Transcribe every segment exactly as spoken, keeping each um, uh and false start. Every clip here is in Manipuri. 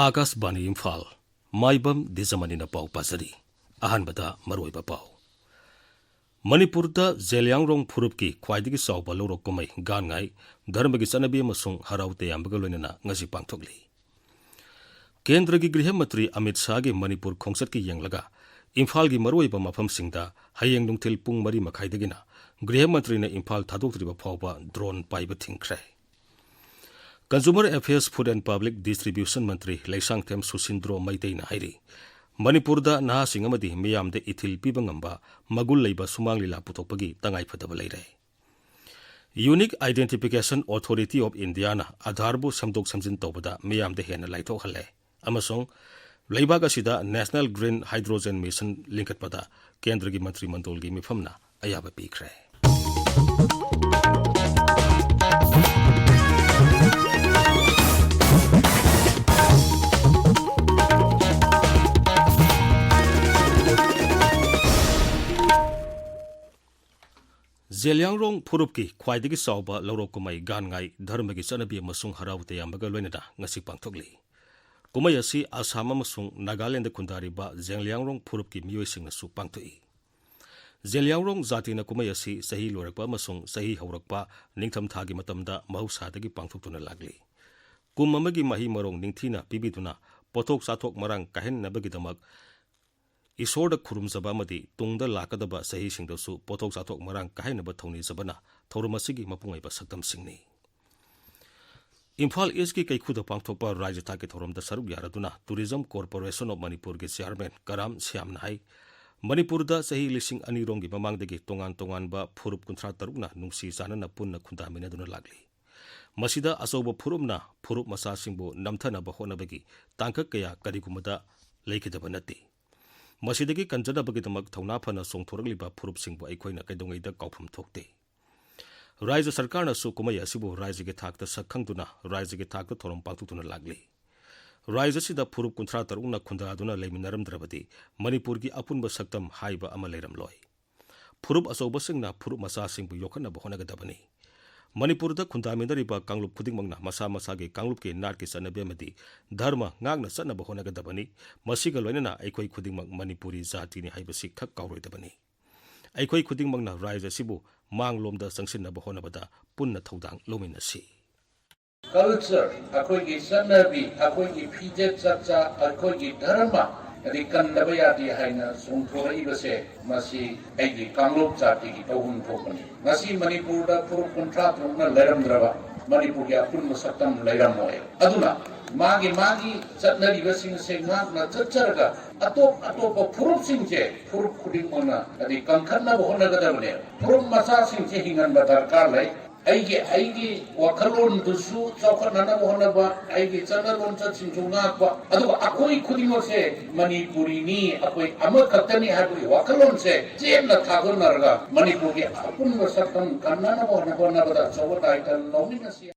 ꯑꯥꯀꯥꯁꯕꯥꯅꯤ ꯏꯝꯐꯥꯜ, ꯃꯥꯏꯕꯝ ꯗꯤꯖꯃꯅꯤꯅ ꯄꯥꯎ ꯄꯥꯖꯔꯤ꯫ ꯑꯍꯥꯟꯕꯗ ꯃꯔꯨꯑꯣꯏꯕ ꯄꯥꯎ꯫ ꯃꯅꯤꯄꯨꯔꯗ ꯖꯦꯂꯤꯌꯥꯡꯔꯣꯡ ꯐꯨꯔꯨꯞꯀꯤ ꯈ꯭ꯋꯥꯏꯗꯒꯤ ꯆꯥꯎꯕ ꯂꯧꯔꯣꯛ ꯀꯨꯝꯍꯩ ꯒꯥꯟꯉꯥꯏ ꯙꯔꯃꯒꯤ ꯆꯠꯅꯕꯤ ꯑꯃꯁꯨꯡ ꯍꯔꯥꯎ ꯇꯌꯥꯝꯕꯒ ꯂꯣꯏꯅꯅ ꯉꯁꯤ ꯄꯥꯡꯊꯣꯛꯂꯤ꯫ ꯀꯦꯟꯗ꯭ꯔꯒꯤ ꯒ꯭ꯔꯤꯍ ꯃꯟꯇ꯭ꯔꯤ ꯑꯃꯤꯠ ꯁꯥꯍꯒꯤ ꯃꯅꯤꯄꯨꯔ ꯈꯣꯡꯆꯠꯀꯤ ꯌꯦꯡꯂꯒ ꯏꯝꯐꯥꯜꯒꯤ ꯃꯔꯨꯑꯣꯏꯕ ꯃꯐꯝꯁꯤꯡꯗ ꯍꯌꯦꯡ ꯅꯨꯡꯊꯤꯜ ꯄꯨꯡ ꯃꯔꯤ ꯃꯈꯥꯏꯗꯒꯤꯅ ꯒ꯭ꯔꯤꯍ ꯃꯟꯇ꯭ꯔꯤꯅ ꯏꯝꯐꯥꯜ ꯊꯥꯗꯣꯛꯇ꯭ꯔꯤꯕ ꯐꯥꯎꯕ ꯗ꯭ꯔꯣꯟ ꯄꯥꯏꯕ ꯊꯤꯡꯈ꯭ꯔꯦ꯫ Consumer Affairs, Food and Public Distribution ꯃꯟꯇ꯭ꯔꯤ ꯂꯩꯁꯥꯡꯊꯦꯝ ꯁꯨꯁꯤꯟꯗ꯭ꯔꯣ ꯃꯩꯇꯩꯅ ꯍꯥꯏꯔꯤ, ꯃꯅꯤꯄꯨꯔꯗ ꯅꯍꯥꯁꯤꯡ ꯑꯃꯗꯤ ꯃꯤꯌꯥꯝꯗ ꯏꯊꯤꯜ ꯄꯤꯕ ꯉꯝꯕ ꯃꯒꯨꯟ ꯂꯩꯕ ꯁꯨꯃꯥꯡ ꯂꯤꯂꯥ ꯄꯨꯊꯣꯛꯄꯒꯤ ꯇꯉꯥꯏꯐꯗꯕ ꯂꯩꯔꯦ꯫ Unique Identification Authority of Indiaꯅ ꯑꯥꯙꯥꯔꯕꯨ ꯁꯦꯝꯗꯣꯛ ꯁꯦꯝꯖꯤꯟ ꯇꯧꯕꯗ ꯃꯤꯌꯥꯝꯗ ꯍꯦꯟꯅ ꯂꯥꯏꯊꯣꯛꯍꯜꯂꯦ ꯑꯃꯁꯨꯡ ꯂꯩꯕꯥꯛ ꯑꯁꯤꯗ National Green Hydrogen Mission ꯂꯤꯡꯈꯠꯄꯗ ꯀꯦꯟꯗ꯭ꯔꯒꯤ ꯃꯟꯇ꯭ꯔꯤ ꯃꯟꯗꯜꯒꯤ ꯃꯤꯐꯝꯅ ꯑꯌꯥꯕ ꯄꯤꯈ꯭ꯔꯦ꯫ ꯖꯦꯂꯤꯌꯥꯡꯔꯣꯡ ꯐꯨꯔꯨꯞꯀꯤ ꯈ꯭ꯋꯥꯏꯗꯒꯤ ꯆꯥꯎꯕ ꯂꯧꯔꯣꯛ ꯀꯨꯝꯍꯩ ꯒꯥꯟꯉꯥꯏ ꯙꯔꯃꯒꯤ ꯆꯠꯅꯕꯤ ꯑꯃꯁꯨꯡ ꯍꯔꯥꯎ ꯇꯌꯥꯝꯕꯒ ꯂꯣꯏꯅꯅ ꯉꯁꯤ ꯄꯥꯡꯊꯣꯛꯂꯤ꯫ ꯀꯨꯝꯍꯩ ꯑꯁꯤ ꯑꯁꯥꯝ ꯑꯃꯁꯨꯡ ꯅꯥꯒꯥꯂꯦꯟꯗ ꯈꯨꯟꯗꯥꯔꯤꯕ ꯖꯦꯂꯤꯌꯥꯡꯔꯣꯡ ꯐꯨꯔꯨꯞꯀꯤ ꯃꯤꯑꯣꯏꯁꯤꯡꯅꯁꯨ ꯄꯥꯡꯊꯣꯛꯏ꯫ ꯖꯦꯂꯤꯌꯥꯡꯔꯣꯡ ꯖꯥꯇꯤꯅ ꯀꯨꯝꯍꯩ ꯑꯁꯤ ꯆꯍꯤ ꯂꯣꯏꯔꯛꯄ ꯑꯃꯁꯨꯡ ꯆꯍꯤ ꯍꯧꯔꯛꯄ ꯅꯤꯡꯊꯝꯊꯥꯒꯤ ꯃꯇꯝꯗ ꯃꯍꯧꯁꯥꯗꯒꯤ ꯄꯥꯡꯊꯣꯛꯇꯨꯅ ꯂꯥꯛꯂꯤ꯫ ꯀꯨꯝ ꯑꯃꯒꯤ ꯃꯍꯩ ꯃꯔꯣꯡ ꯅꯤꯡꯊꯤꯅ ꯄꯤꯕꯤꯗꯨꯅ ꯄꯣꯠꯊꯣꯛ ꯆꯥꯊꯣꯛ ꯃꯔꯥꯡ ꯀꯥꯏꯍꯟꯅꯕꯒꯤꯗꯃꯛ ꯏꯁꯣꯔꯗ ꯈꯨꯔꯨꯝꯖꯕ ꯑꯃꯗꯤ ꯇꯨꯡꯗ ꯂꯥꯛꯀꯗꯕ ꯆꯍꯤꯁꯤꯡꯗꯁꯨ ꯄꯣꯠꯊꯣꯛ ꯆꯥꯊꯣꯛ ꯃꯔꯥꯡ ꯀꯥꯏꯍꯟꯅꯕ ꯊꯧꯅꯤꯖꯕꯅ ꯊꯧꯔꯝ ꯑꯁꯤꯒꯤ ꯃꯄꯨꯡ ꯑꯣꯏꯕ ꯁꯛꯇꯝꯁꯤꯡꯅꯤ꯫ ꯏꯝꯐꯥꯜ ꯏꯁꯀꯤ ꯀꯩꯈꯨꯗ ꯄꯥꯡꯊꯣꯛꯄ ꯔꯥꯖ꯭ꯌ ꯊꯥꯛꯀꯤ ꯊꯧꯔꯝꯗ ꯁꯔꯨꯛ ꯌꯥꯔꯗꯨꯅ Tourism Corporation of ꯃꯅꯤꯄꯨꯔꯒꯤ ꯆꯤꯌꯥꯔꯃꯦꯟ ꯀꯔꯥꯝ ꯁ꯭ꯌꯥꯝꯅ ꯍꯥꯏ, ꯃꯅꯤꯄꯨꯔꯗ ꯆꯍꯤ ꯂꯤꯁꯤꯡ ꯑꯅꯤ ꯔꯣꯝꯒꯤ ꯃꯃꯥꯡꯗꯒꯤ ꯇꯣꯉꯥꯟ ꯇꯣꯉꯥꯟꯕ ꯐꯨꯔꯨꯞ ꯀꯨꯟꯊ꯭ꯔꯥ ꯇꯔꯨꯛꯅ ꯅꯨꯡꯁꯤ ꯆꯥꯟꯅꯅ ꯄꯨꯟꯅ ꯈꯨꯟꯗꯥꯃꯤꯟꯅꯗꯨꯅ ꯂꯥꯛꯂꯤ꯫ ꯃꯁꯤꯗ ꯑꯆꯧꯕ ꯐꯨꯔꯨꯞꯅ ꯐꯨꯔꯨꯞ ꯃꯆꯥꯁꯤꯡꯕꯨ ꯅꯝꯊꯅꯕ ꯍꯣꯠꯅꯕꯒꯤ ꯇꯥꯡꯀꯛ ꯀꯌꯥ ꯀꯔꯤꯒꯨꯝꯕꯗ ꯂꯩꯈꯤꯗꯕ ꯅꯠꯇꯦ꯫ ꯃꯁꯤꯗꯒꯤ ꯀꯟꯖꯅꯕꯒꯤꯗꯃꯛ ꯊꯧꯅꯥ ꯐꯅ ꯆꯣꯡꯊꯣꯔꯛꯂꯤꯕ ꯐꯨꯔꯨꯞꯁꯤꯡꯕꯨ ꯑꯩꯈꯣꯏꯅ ꯀꯩꯗꯧꯉꯩꯗ ꯀꯥꯎꯐꯝ ꯊꯣꯛꯇꯦ꯫ ꯔꯥꯖ꯭ꯌ ꯁꯔꯀꯥꯔꯅꯁꯨ ꯀꯨꯝꯍꯩ ꯑꯁꯤꯕꯨ ꯔꯥꯖ꯭ꯌꯒꯤ ꯊꯥꯛꯇ ꯁꯛ ꯈꯪꯗꯨꯅ ꯔꯥꯖ꯭ꯌꯒꯤ ꯊꯥꯛꯇ ꯊꯧꯔꯝ ꯄꯥꯡꯊꯣꯛꯇꯨꯅ ꯂꯥꯛꯂꯤ꯫ ꯔꯥꯖ꯭ꯌ ꯑꯁꯤꯗ ꯐꯨꯔꯨꯞ ꯀꯨꯟꯊ꯭ꯔꯥ ꯇꯔꯨꯛꯅ ꯈꯨꯟꯗꯥꯗꯨꯅ ꯂꯩꯃꯤꯟꯅꯔꯝꯗ꯭ꯔꯕꯗꯤ ꯃꯅꯤꯄꯨꯔꯒꯤ ꯑꯄꯨꯟꯕ ꯁꯛꯇꯝ ꯍꯥꯏꯕ ꯑꯃ ꯂꯩꯔꯝꯂꯣꯏ꯫ ꯐꯨꯔꯨꯞ ꯑꯆꯧꯕꯁꯤꯡꯅ ꯐꯨꯔꯨꯞ ꯃꯆꯥꯁꯤꯡꯕꯨ ꯌꯣꯛꯈꯠꯅꯕ ꯍꯣꯠꯅꯒꯗꯕꯅꯤ꯫ ꯃꯅꯤꯄꯨꯔꯗ ꯈꯨꯟꯗꯥꯃꯤꯟꯅꯔꯤꯕ ꯀꯥꯡꯂꯨꯞ ꯈꯨꯗꯤꯡꯃꯛꯅ ꯃꯁꯥ ꯃꯁꯥꯒꯤ ꯀꯥꯡꯂꯨꯞꯀꯤ ꯅꯥꯠꯀꯤ ꯆꯠꯅꯕꯤ ꯑꯃꯗꯤ ꯙꯔꯃ ꯉꯥꯛꯅ ꯆꯠꯅꯕ ꯍꯣꯠꯅꯒꯗꯕꯅꯤ꯫ ꯃꯁꯤꯒ ꯂꯣꯏꯅꯅ ꯑꯩꯈꯣꯏ ꯈꯨꯗꯤꯡꯃꯛ ꯃꯅꯤꯄꯨꯔꯤ ꯖꯥꯇꯤꯅꯤ ꯍꯥꯏꯕꯁꯤ ꯈꯛ ꯀꯥꯎꯔꯣꯏꯗꯕꯅꯤ꯫ ꯑꯩꯈꯣꯏ ꯈꯨꯗꯤꯡꯃꯛꯅ ꯔꯥꯏꯖ ꯑꯁꯤꯕꯨ ꯃꯥꯡꯂꯣꯝꯗ ꯆꯪꯁꯤꯟꯅꯕ ꯍꯣꯠꯅꯕꯗ ꯄꯨꯟꯅ ꯊꯧꯗꯥꯡ ꯂꯧꯃꯤꯟꯅꯁꯤ꯫ Culture, ꯑꯩꯈꯣꯏꯒꯤ ꯆꯠꯅꯕꯤ, ꯑꯩꯈꯣꯏꯒꯤ ꯐꯤꯖꯦꯠ ꯆꯥꯛꯆꯥ, ꯑꯩꯈꯣꯏꯒꯤ ꯙꯔꯃ ꯑꯗꯤ ꯀꯟꯗꯕ ꯌꯥꯗꯦ ꯍꯥꯏꯅ ꯆꯣꯡꯊꯣꯔꯛꯏꯕꯁꯦ, ꯃꯁꯤ ꯑꯩꯒꯤ ꯀꯥꯡꯂꯨꯞ ꯖꯥꯇꯤꯒꯤ ꯇꯧꯐꯝ ꯊꯣꯛꯄꯅꯤ꯫ ꯉꯁꯤ ꯃꯅꯤꯄꯨꯔꯗ ꯐꯨꯔꯨꯞ ꯀꯨꯟꯊ꯭ꯔꯥ ꯇꯔꯨꯛꯅ ꯂꯩꯔꯝꯗ꯭ꯔꯕ ꯃꯅꯤꯄꯨꯔꯒꯤ ꯑꯄꯨꯟꯕ ꯁꯛꯇꯝ ꯂꯩꯔꯝꯃꯣꯏ꯫ ꯑꯗꯨꯅ ꯃꯥꯒꯤ ꯃꯥꯒꯤ ꯆꯠꯅꯔꯤꯕꯁꯤꯡꯁꯦ ꯉꯥꯛꯅ ꯆꯠꯆꯔꯒ ꯑꯇꯣꯞ ꯑꯇꯣꯞꯄ ꯐꯨꯔꯨꯞꯁꯤꯡꯁꯦ ꯐꯨꯔꯨꯞ ꯈꯨꯗꯤꯡꯃꯛꯅ ꯑꯗꯤ ꯀꯟꯈꯠꯅꯕ ꯍꯣꯠꯅꯒꯗꯕꯅꯦ꯫ ꯐꯨꯔꯨꯞ ꯃꯆꯥꯁꯤꯡꯁꯦ ꯍꯤꯡꯍꯟꯕ ꯗꯔꯀꯥꯔ ꯂꯩ꯫ ꯑꯩꯒꯤ, ꯑꯩꯒꯤ ꯋꯥꯈꯜꯂꯣꯟꯗꯨꯁꯨ ꯆꯥꯎꯈꯠꯅꯅꯕ ꯍꯣꯠꯅꯕ, ꯑꯩꯒꯤ ꯆꯠꯅ ꯂꯣꯟꯆꯠꯁꯤꯡꯁꯨ ꯉꯥꯛꯄ, ꯑꯗꯨꯒ ꯑꯩꯈꯣꯏ ꯈꯨꯗꯤꯡꯃꯛꯁꯦ ꯃꯅꯤꯄꯨꯔꯤꯅꯤ, ꯑꯩꯈꯣꯏ ꯑꯃꯈꯛꯇꯅꯤ ꯍꯥꯏꯕꯒꯤ ꯋꯥꯈꯜꯂꯣꯟꯁꯦ ꯆꯦꯠꯅ ꯊꯥꯗꯣꯛꯅꯔꯒ ꯃꯅꯤꯄꯨꯔꯒꯤ ꯑꯄꯨꯟꯕ ꯁꯛꯇꯝ ꯀꯟꯅꯅꯕ ꯍꯣꯠꯅ-, ꯍꯣꯠꯅꯕꯗ ꯑꯆꯧꯕ ꯗꯥꯏꯇ ꯂꯧꯃꯤꯟꯅꯁꯤ꯫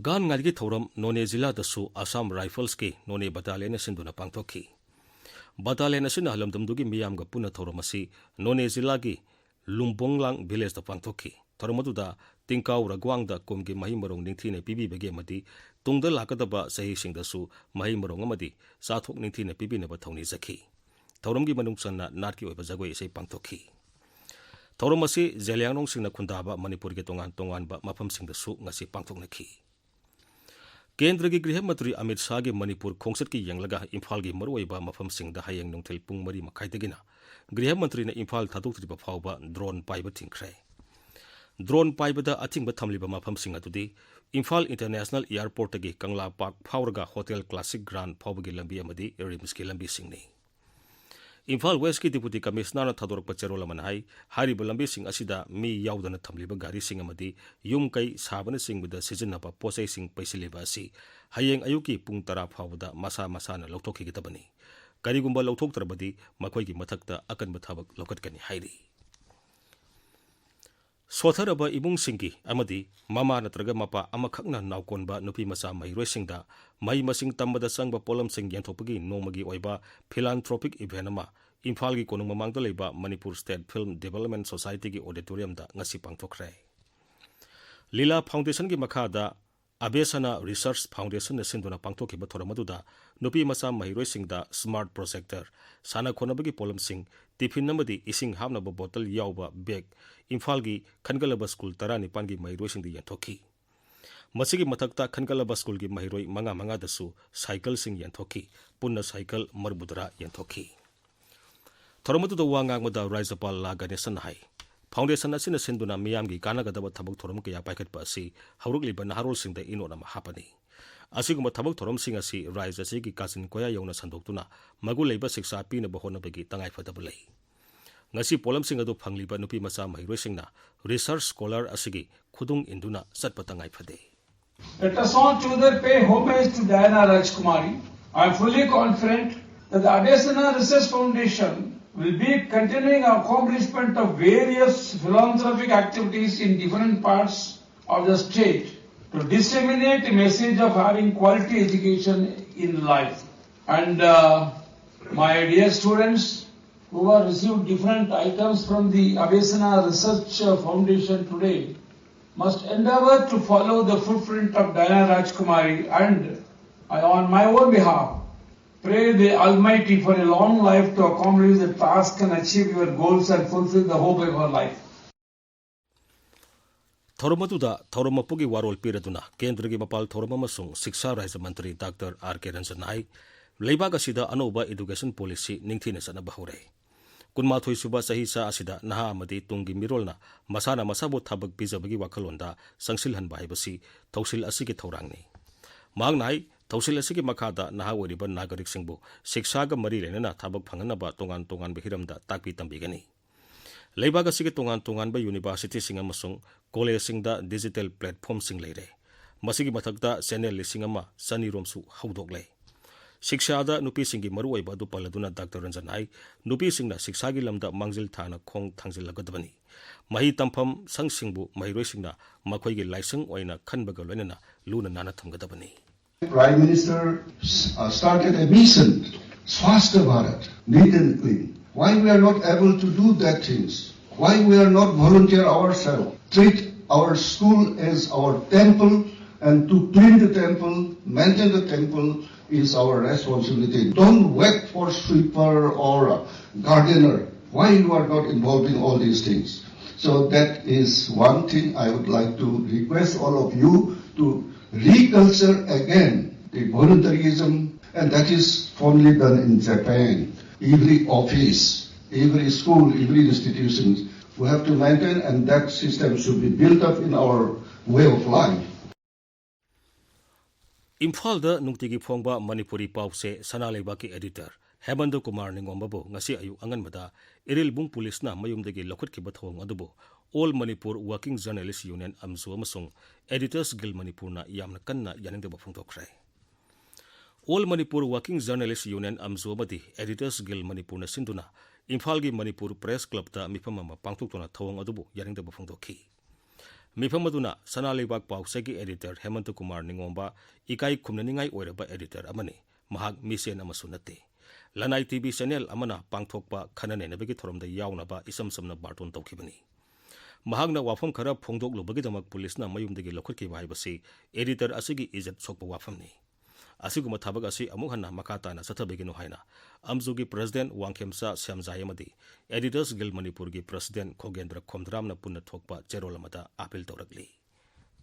ꯒꯥꯟ ꯉꯥꯏꯒꯤ ꯊꯧꯔꯝ ꯅꯣꯅꯦ ꯖꯤꯂꯥꯗꯁꯨ ꯑꯁꯥꯝ ꯔꯥꯏꯐꯜꯁꯀꯤ ꯅꯣꯅꯦ ꯕꯇꯥꯂꯤꯌꯟꯅ ꯁꯤꯟꯗꯨꯅ ꯄꯥꯡꯊꯣꯛꯈꯤ꯫ ꯕꯇꯥꯂꯤꯌꯟ ꯑꯁꯤꯅ ꯂꯝꯗꯝꯗꯨꯒꯤ ꯃꯤꯌꯥꯝꯒ ꯄꯨꯟꯅ ꯊꯧꯔꯝ ꯑꯁꯤ ꯅꯣꯅꯦ ꯖꯤꯂꯥꯒꯤ ꯂꯨꯝꯕꯣꯡꯂꯥꯡ ꯚꯤꯂꯦꯖꯇ ꯄꯥꯡꯊꯣꯛꯈꯤ꯫ ꯊꯧꯔꯝ ꯑꯗꯨꯗ ꯇꯤꯡꯀꯥꯎ ꯔꯒ꯭ꯋꯥꯡꯗ ꯀꯨꯝꯒꯤ ꯃꯍꯩ ꯃꯔꯣꯡ ꯅꯤꯡꯊꯤꯅ ꯄꯤꯕꯤꯕꯒꯤ ꯑꯃꯗꯤ ꯇꯨꯡꯗ ꯂꯥꯛꯀꯗꯕ ꯆꯍꯤꯁꯤꯡꯗꯁꯨ ꯃꯍꯩ ꯃꯔꯣꯡ ꯑꯃꯗꯤ ꯆꯥꯊꯣꯛ ꯅꯤꯡꯊꯤꯅ ꯄꯤꯕꯤꯅꯕ ꯊꯧꯅꯤꯖꯈꯤ꯫ ꯊꯧꯔꯝꯒꯤ ꯃꯅꯨꯡ ꯆꯟꯅ ꯅꯥꯠꯀꯤ ꯑꯣꯏꯕ ꯖꯒꯣꯏ ꯏꯁꯩ ꯄꯥꯡꯊꯣꯛꯈꯤ꯫ ꯊꯧꯔꯝ ꯑꯁꯤ ꯖꯦꯂꯤꯌꯥꯡꯔꯣꯡꯁꯤꯡꯅ ꯈꯨꯟꯗꯥꯕ ꯃꯅꯤꯄꯨꯔꯒꯤ ꯇꯣꯉꯥꯟ ꯇꯣꯉꯥꯟꯕ ꯃꯐꯝꯁꯤꯡꯗꯁꯨ ꯉꯁꯤ ꯄꯥꯡꯊꯣꯛꯅꯈꯤ꯫ ꯀꯦꯟꯗ꯭ꯔꯒꯤ ꯒ꯭ꯔꯤꯍ ꯃꯟꯇ꯭ꯔꯤ ꯑꯃꯤꯠ ꯁꯥꯍꯒꯤ ꯃꯅꯤꯄꯨꯔ ꯈꯣꯡꯆꯠꯀꯤ ꯌꯦꯡꯂꯒ ꯏꯝꯐꯥꯜꯒꯤ ꯃꯔꯨꯑꯣꯏꯕ ꯃꯐꯝꯁꯤꯡꯗ ꯍꯌꯦꯡ ꯅꯨꯡꯊꯤꯜ ꯄꯨꯡ ꯃꯔꯤ ꯃꯈꯥꯏꯗꯒꯤꯅ ꯒ꯭ꯔꯤꯍ ꯃꯟꯇ꯭ꯔꯤꯅ ꯏꯝꯐꯥꯜ ꯊꯥꯗꯣꯛꯇ꯭ꯔꯤꯕ ꯐꯥꯎꯕ ꯗ꯭ꯔꯣꯟ ꯄꯥꯏꯕ ꯊꯤꯡꯈ꯭ꯔꯦ꯫ ꯗ꯭ꯔꯣꯟ ꯄꯥꯏꯕꯗ ꯑꯊꯤꯡꯕ ꯊꯝꯂꯤꯕ ꯃꯐꯝꯁꯤꯡ ꯑꯗꯨꯗꯤ ꯏꯝꯐꯥꯜ ꯏꯟꯇꯔꯅꯦꯁꯅꯦꯜ ꯑꯦꯌꯔꯄꯣꯔꯠꯇꯒꯤ ꯀꯪꯂꯥ ꯄꯥꯔꯛ ꯐꯥꯎꯔꯒ ꯍꯣꯇꯦꯜ ꯀ꯭ꯂꯥꯁꯤꯛ ꯒ꯭ꯔꯥꯟ ꯐꯥꯎꯕꯒꯤ ꯂꯝꯕꯤ ꯑꯃꯗꯤ ꯔꯤꯝꯁꯀꯤ ꯂꯝꯕꯤꯁꯤꯡꯅꯤ꯫ ꯏꯝꯐꯥꯜ ꯋꯦꯁꯀꯤ ꯗꯤꯄꯨꯇꯤ ꯀꯃꯤꯁꯅꯔꯅ ꯊꯥꯗꯣꯔꯛꯄ ꯆꯦꯔꯣꯜ ꯑꯃꯅ ꯍꯥꯏ, ꯍꯥꯏꯔꯤꯕ ꯂꯝꯕꯤꯁꯤꯡ ꯑꯁꯤꯗ ꯃꯤ ꯌꯥꯎꯗꯅ ꯊꯝꯂꯤꯕ ꯒꯥꯔꯤꯁꯤꯡ ꯑꯃꯗꯤ ꯌꯨꯝ ꯀꯩ ꯁꯥꯕꯅꯆꯤꯡꯕꯗ ꯁꯤꯖꯤꯟꯅꯕ ꯄꯣꯠꯆꯩꯁꯤꯡ ꯄꯩꯁꯤꯜꯂꯤꯕ ꯑꯁꯤ ꯍꯌꯦꯡ ꯑꯌꯨꯛꯀꯤ ꯄꯨꯡ ꯇꯔꯥ ꯐꯥꯎꯕꯗ ꯃꯁꯥ ꯃꯁꯥꯅ ꯂꯧꯊꯣꯛꯈꯤꯒꯗꯕꯅꯤ꯫ ꯀꯔꯤꯒꯨꯝꯕ ꯂꯧꯊꯣꯛꯇ꯭ꯔꯕꯗꯤ ꯃꯈꯣꯏꯒꯤ ꯃꯊꯛꯇ ꯑꯀꯟꯕ ꯊꯕꯛ ꯂꯧꯈꯠꯀꯅꯤ ꯍꯥꯏꯔꯤ꯫ ꯁꯣꯠꯊꯔꯕ ꯏꯃꯨꯡꯁꯤꯡꯒꯤ ꯑꯃꯗꯤ ꯃꯃꯥ ꯅꯠꯇ꯭ꯔꯒ ꯃꯄꯥ ꯑꯃꯈꯛꯅ ꯅꯥꯎꯀꯣꯟꯕ ꯅꯨꯄꯤ ꯃꯆꯥ ꯃꯍꯩꯔꯣꯏꯁꯤꯡꯗ ꯃꯍꯩ ꯃꯁꯤꯡ ꯇꯝꯕꯗ ꯆꯪꯕ ꯄꯣꯠꯂꯝꯁꯤꯡ ꯌꯦꯟꯊꯣꯛꯄꯒꯤ ꯅꯣꯡꯃꯒꯤ ꯑꯣꯏꯕ philanthropic event ꯑꯃ ꯏꯝꯐꯥꯜꯒꯤ ꯀꯣꯅꯨꯡ ꯃꯃꯥꯡꯗ ꯂꯩꯕ ꯃꯅꯤꯄꯨꯔ ꯁ꯭ꯇꯦꯠ ꯐꯤꯜꯝ ꯗꯤꯕꯦꯂꯞꯃꯦꯟ ꯁꯣꯁꯥꯏꯇꯤꯒꯤ ꯑꯣꯗꯤꯇꯣꯔꯤꯌꯝꯗ ꯉꯁꯤ ꯄꯥꯡꯊꯣꯛꯈ꯭ꯔꯦ꯫ ꯂꯤꯂꯥ ꯐꯥꯎꯟꯗꯦꯁꯟꯒꯤ ꯃꯈꯥꯗ ꯑꯕꯦꯁꯅꯥ ꯔꯤꯁꯔꯆ ꯐꯥꯎꯟꯗꯦꯁꯟꯅ ꯁꯤꯟꯗꯨꯅ ꯄꯥꯡꯊꯣꯛꯈꯤꯕ ꯊꯧꯔꯝ ꯑꯗꯨꯗ ꯅꯨꯄꯤ ꯃꯆꯥ ꯃꯍꯩꯔꯣꯏꯁꯤꯡꯗ ꯁ꯭ꯃꯥꯔꯠ ꯄ꯭ꯔꯣꯖꯦꯛꯇꯔ, ꯁꯥꯟꯅ ꯈꯣꯠꯅꯕꯒꯤ ꯄꯣꯠꯂꯝꯁꯤꯡ, ꯇꯤꯐꯤꯟ ꯑꯃꯗꯤ ꯏꯁꯤꯡ ꯍꯥꯞꯅꯕ ꯕꯣꯇꯜ ꯌꯥꯎꯕ ꯕꯦꯒ ꯏꯝꯐꯥꯜꯒꯤ ꯈꯟꯒꯠꯂꯕ ꯁ꯭ꯀꯨꯜ ꯇꯔꯥꯅꯤꯄꯥꯟꯒꯤ ꯃꯍꯩꯔꯣꯏꯁꯤꯡꯗ ꯌꯦꯟꯊꯣꯛꯈꯤ꯫ ꯃꯁꯤꯒꯤ ꯃꯊꯛꯇ ꯈꯟꯒꯠꯂꯕ ꯁ꯭ꯀꯨꯜꯒꯤ ꯃꯍꯩꯔꯣꯏ ꯃꯉꯥ ꯃꯉꯥꯗꯁꯨ ꯁꯥꯏꯀꯜꯁꯤꯡ ꯌꯦꯟꯊꯣꯛꯈꯤ꯫ ꯄꯨꯟꯅ ꯁꯥꯏꯀꯜ ꯃꯔꯤꯐꯨꯇꯔꯥ ꯌꯦꯟꯊꯣꯛꯈꯤ꯫ ꯊꯧꯔꯝ ꯑꯗꯨꯗ ꯋꯥ ꯉꯥꯡꯕꯗ ꯔꯥꯖ꯭ꯌꯄꯥꯜ ꯂꯥ ꯒꯅꯦꯁꯟꯅ ꯍꯥꯏ, ꯐꯥꯎꯟꯗꯦꯁꯟ ꯑꯁꯤꯅ ꯁꯤꯟꯗꯨꯅ ꯃꯤꯌꯥꯝꯒꯤ ꯀꯥꯟꯅꯒꯗꯕ ꯊꯕꯛ ꯊꯧꯔꯝ ꯀꯌꯥ ꯄꯥꯏꯈꯠꯄ ꯑꯁꯤ ꯍꯧꯔꯛꯂꯤꯕ ꯅꯍꯥꯔꯣꯜꯁꯤꯡꯗ ꯏꯅꯣꯠ ꯑꯃ ꯍꯥꯞꯄꯅꯤ꯫ ꯑꯁꯤꯒꯨꯝꯕ ꯊꯕꯛ ꯊꯧꯔꯝꯁꯤꯡ ꯑꯁꯤ ꯔꯥꯖ꯭ꯌ ꯑꯁꯤꯒꯤ ꯀꯥꯆꯤꯟ ꯀꯣꯌꯥ ꯌꯧꯅ ꯁꯟꯗꯣꯛꯇꯨꯅ ꯃꯒꯨꯟ ꯂꯩꯕ ꯁꯤꯛꯁꯥ ꯄꯤꯅꯕ ꯍꯣꯠꯅꯕꯒꯤ ꯇꯉꯥꯏꯐꯗꯕ ꯂꯩ꯫ ꯉꯁꯤ ꯄꯣꯠꯂꯝꯁꯤꯡ ꯑꯗꯨ ꯐꯪꯂꯤꯕ ꯅꯨꯄꯤ ꯃꯆꯥ ꯃꯍꯩꯔꯣꯏꯁꯤꯡꯅ ꯔꯤꯁꯔꯆ ꯁ꯭ꯀꯣꯂꯔ ꯑꯁꯤꯒꯤ ꯈꯨꯗꯨꯡ ꯏꯟꯗꯨꯅ ꯆꯠꯄ ꯇꯉꯥꯏ ꯐꯗꯦ꯫ Let us all together pay homage to Diana Rajkumari. I am fully confident that the Abesana Research Foundation will be continuing our accomplishment of various philanthropic activities in different parts of the state to disseminate the message of having quality education in life. And uh, my dear students who have received different items from the Abesana Research Foundation today must endeavor to follow the footprint of Diana Rajkumari, and I, on my own behalf, pray the Almighty for a long life to accomplish the task and achieve your goals and fulfill the hope of your life. ꯊꯧꯔꯝ ꯑꯗꯨꯗ ꯊꯧꯔꯝ ꯃꯄꯨꯒꯤ ꯋꯥꯔꯣꯜ ꯄꯤꯔꯗꯨꯅ ꯀꯦꯟꯗ꯭ꯔꯒꯤ ꯃꯄꯥꯜ ꯊꯧꯔꯝ ꯑꯃꯁꯨꯡ ꯁꯤꯛꯁꯥ ꯔꯥꯖ꯭ꯌ ꯃꯟꯇ꯭ꯔꯤ ꯗꯥꯛꯇꯔ ꯑꯥꯔ ꯀꯦ ꯔꯟꯖꯟꯅ ꯍꯥꯏ, ꯂꯩꯕꯥꯛ ꯑꯁꯤꯗ ꯑꯅꯧꯕ ꯏꯗꯨꯀꯦꯁꯟ ꯄꯣꯂꯤꯁꯤ ꯅꯤꯡꯊꯤꯅ ꯆꯠꯅꯕ ꯍꯧꯔꯦ꯫ ꯀꯨꯟꯃꯥꯊꯣꯏ ꯁꯨꯕ ꯆꯍꯤꯆꯥ ꯑꯁꯤꯗ ꯅꯍꯥ ꯑꯃꯗꯤ ꯇꯨꯡꯒꯤ ꯃꯤꯔꯣꯜꯅ ꯃꯁꯥꯅ ꯃꯁꯥꯕꯨ ꯊꯕꯛ ꯄꯤꯖꯕꯒꯤ ꯋꯥꯈꯜꯂꯣꯟꯗ ꯆꯪꯁꯤꯜꯍꯟꯕ ꯍꯥꯏꯕꯁꯤ ꯊꯧꯁꯤꯜ ꯑꯁꯤꯒꯤ ꯊꯧꯔꯥꯡꯅꯤ꯫ ꯃꯍꯥꯛꯅ ꯍꯥꯏ, ꯊꯧꯁꯤꯜ ꯑꯁꯤꯒꯤ ꯃꯈꯥꯗ ꯅꯍꯥ ꯑꯣꯏꯔꯤꯕ ꯅꯥꯒꯔꯤꯛꯁꯤꯡꯕꯨ ꯁꯤꯛꯁꯥꯒ ꯃꯔꯤ ꯂꯩꯅꯅ ꯊꯕꯛ ꯐꯪꯍꯟꯅꯕ ꯇꯣꯉꯥꯟ ꯇꯣꯉꯥꯟꯕ ꯍꯤꯔꯝꯗ ꯇꯥꯛꯄꯤ ꯇꯝꯕꯤꯒꯅꯤ꯫ ꯂꯩꯕꯥꯛ ꯑꯁꯤꯒꯤ ꯇꯣꯉꯥꯟ ꯇꯣꯉꯥꯟꯕ ꯌꯨꯅꯤꯚꯔꯁꯤꯇꯤꯁꯤꯡ ꯑꯃꯁꯨꯡ ꯀꯣꯂꯦꯖꯁꯤꯡꯗ ꯗꯤꯖꯤꯇꯦꯜ ꯄ꯭ꯂꯦꯠꯐꯣꯝꯁꯤꯡ ꯂꯩꯔꯦ꯫ ꯃꯁꯤꯒꯤ ꯃꯊꯛꯇ ꯆꯦꯅꯦꯜ ꯂꯤꯁꯤꯡ ꯑꯃ ꯆꯅꯤꯔꯣꯝꯁꯨ ꯍꯧꯗꯣꯛꯂꯦ꯫ ꯁꯤꯛꯁꯥꯗ ꯅꯨꯄꯤꯁꯤꯡꯒꯤ ꯃꯔꯨꯑꯣꯏꯕ ꯑꯗꯨ ꯄꯜꯂꯗꯨꯅ ꯗꯥꯛꯇꯔ ꯔꯟꯖꯟ ꯍꯥꯏ, ꯅꯨꯄꯤꯁꯤꯡꯅ ꯁꯤꯛꯁꯥꯒꯤ ꯂꯝꯗ ꯃꯥꯡꯖꯤꯜ ꯊꯥꯅ ꯈꯣꯡ ꯊꯥꯡꯖꯤꯜꯂꯒꯗꯕꯅꯤ꯫ ꯃꯍꯩ ꯇꯝꯐꯝ ꯁꯪꯁꯤꯡꯕꯨ ꯃꯍꯩꯔꯣꯏꯁꯤꯡꯅ ꯃꯈꯣꯏꯒꯤ ꯂꯥꯏꯁꯪ ꯑꯣꯏꯅ ꯈꯟꯕꯒ ꯂꯣꯏꯅꯅ ꯂꯨꯅ ꯅꯥꯟꯅ ꯊꯝꯒꯗꯕꯅꯤ꯫ Prime Minister uh, started a mission, Swasthya Bharat, neat and clean. Why we are not able to do that things? Why we are not volunteer ourselves? Treat Our school is our temple, and to clean the temple, maintain the temple is our responsibility. Don't wait for sweeper or a gardener. Why you are not involving all these things? So that is one thing I would like to request all of you to reculture again the voluntarism, and that is formally done in Japan. Every office, every school, every institution, we have to maintain, and that system should be built up in our way of life. ꯏꯝꯐꯥꯜꯗ ꯅꯨꯡꯇꯤꯒꯤ ꯐꯣꯡꯕ ꯃꯅꯤꯄꯨꯔꯤ ꯄꯥꯎꯆꯦ ꯁꯅꯥ ꯂꯩꯕꯥꯛꯀꯤ ꯑꯦꯗꯤꯇꯔ ꯍꯦꯃꯟꯗ ꯀꯨꯃꯥꯔ ꯅꯤꯡꯉꯣꯝꯕꯕꯨ ꯉꯁꯤ ꯑꯌꯨꯛ ꯑꯉꯟꯕꯗ ꯏꯔꯤꯜꯕꯨꯡ ꯄꯨꯂꯤꯁꯅ ꯃꯌꯨꯝꯗꯒꯤ ꯂꯧꯈꯠꯈꯤꯕ ꯊꯧꯑꯣꯡ ꯑꯗꯨꯕꯨ All Manipur Working Journalist Union, ꯑꯝꯖꯨ, ꯑꯃꯁꯨꯡ Editors Guild ꯃꯅꯤꯄꯨꯔꯅ ꯌꯥꯝꯅ ꯀꯟꯅ ꯌꯥꯅꯤꯡꯗꯕ ꯐꯣꯡꯗꯣꯛꯈ꯭ꯔꯦ꯫ All Manipur Working Journalist Union, ꯑꯝꯖꯨ, ꯑꯃꯗꯤ Editors Guild ꯃꯅꯤꯄꯨꯔꯅ ꯁꯤꯟꯗꯨꯅ ꯏꯝꯐꯥꯜꯒꯤ ꯃꯅꯤꯄꯨꯔ ꯄ꯭ꯔꯦꯁ ꯀ꯭ꯂꯕꯇ ꯃꯤꯐꯝ ꯑꯃ ꯄꯥꯡꯊꯣꯛꯇꯨꯅ ꯊꯧꯑꯣꯡ ꯑꯗꯨꯕꯨ ꯌꯥꯅꯤꯡꯗꯕ ꯐꯣꯡꯗꯣꯛꯈꯤ꯫ ꯃꯤꯐꯝ ꯑꯗꯨꯅ ꯁꯅꯥ ꯂꯩꯕꯥꯛ ꯄꯥꯎꯆꯦꯒꯤ ꯑꯦꯗꯤꯇꯔ ꯍꯦꯃꯟꯇ ꯀꯨꯃꯥꯔ ꯅꯤꯡꯉꯣꯝꯕ ꯏꯀꯥꯏ ꯈꯨꯝꯅꯅꯤꯡꯉꯥꯏ ꯑꯣꯏꯔꯕ ꯑꯦꯗꯤꯇꯔ ꯑꯃꯅꯤ꯫ ꯃꯍꯥꯛ ꯃꯤꯁꯦꯟ ꯑꯃꯁꯨ ꯅꯠꯇꯦ꯫ ꯂꯅꯥꯏ ꯇꯤꯚꯤ ꯆꯦꯅꯦꯜ ꯑꯃꯅ ꯄꯥꯡꯊꯣꯛꯄ ꯈꯟꯅ ꯅꯩꯅꯕꯒꯤ ꯊꯧꯔꯝꯗ ꯌꯥꯎꯅꯕ ꯏꯆꯝ ꯆꯝꯅ ꯕꯥꯔꯇꯣꯟ ꯇꯧꯈꯤꯕꯅꯤ꯫ ꯃꯍꯥꯛꯅ ꯋꯥꯐꯝ ꯈꯔ ꯐꯣꯡꯗꯣꯛꯂꯨꯕꯒꯤꯗꯃꯛ ꯄꯨꯂꯤꯁꯅ ꯃꯌꯨꯝꯗꯒꯤ ꯂꯧꯈꯠꯈꯤꯕ ꯍꯥꯏꯕꯁꯤ ꯑꯦꯗꯤꯇꯔ ꯑꯁꯤꯒꯤ ꯏꯖꯠ ꯁꯣꯛꯄ ꯋꯥꯐꯝꯅꯤ꯫ ꯑꯁꯤꯒꯨꯝꯕ ꯊꯕꯛ ꯑꯁꯤ ꯑꯃꯨꯛ ꯍꯟꯅ ꯃꯈꯥ ꯇꯥꯅ ꯆꯠꯊꯕꯤꯒꯅꯨ ꯍꯥꯏꯅ ꯑꯝꯖꯨꯒꯤ ꯄ꯭ꯔꯦꯁꯤꯗꯦꯟꯠ ꯋꯥꯡꯈꯦꯝꯆꯥ ꯁ꯭ꯌꯥꯝꯖꯥꯏ ꯑꯃꯗꯤ Editors Guild ꯃꯅꯤꯄꯨꯔꯒꯤ ꯄ꯭ꯔꯦꯁꯤꯗꯦꯟꯠ ꯈꯣꯒꯦꯟꯗ꯭ꯔ ꯈꯣꯝꯗ꯭ꯔꯥꯝꯅ ꯄꯨꯟꯅ ꯊꯣꯛꯄ ꯆꯦꯔꯣꯜ ꯑꯃꯗ ꯑꯥꯄꯤꯜ ꯇꯧꯔꯛꯂꯤ꯫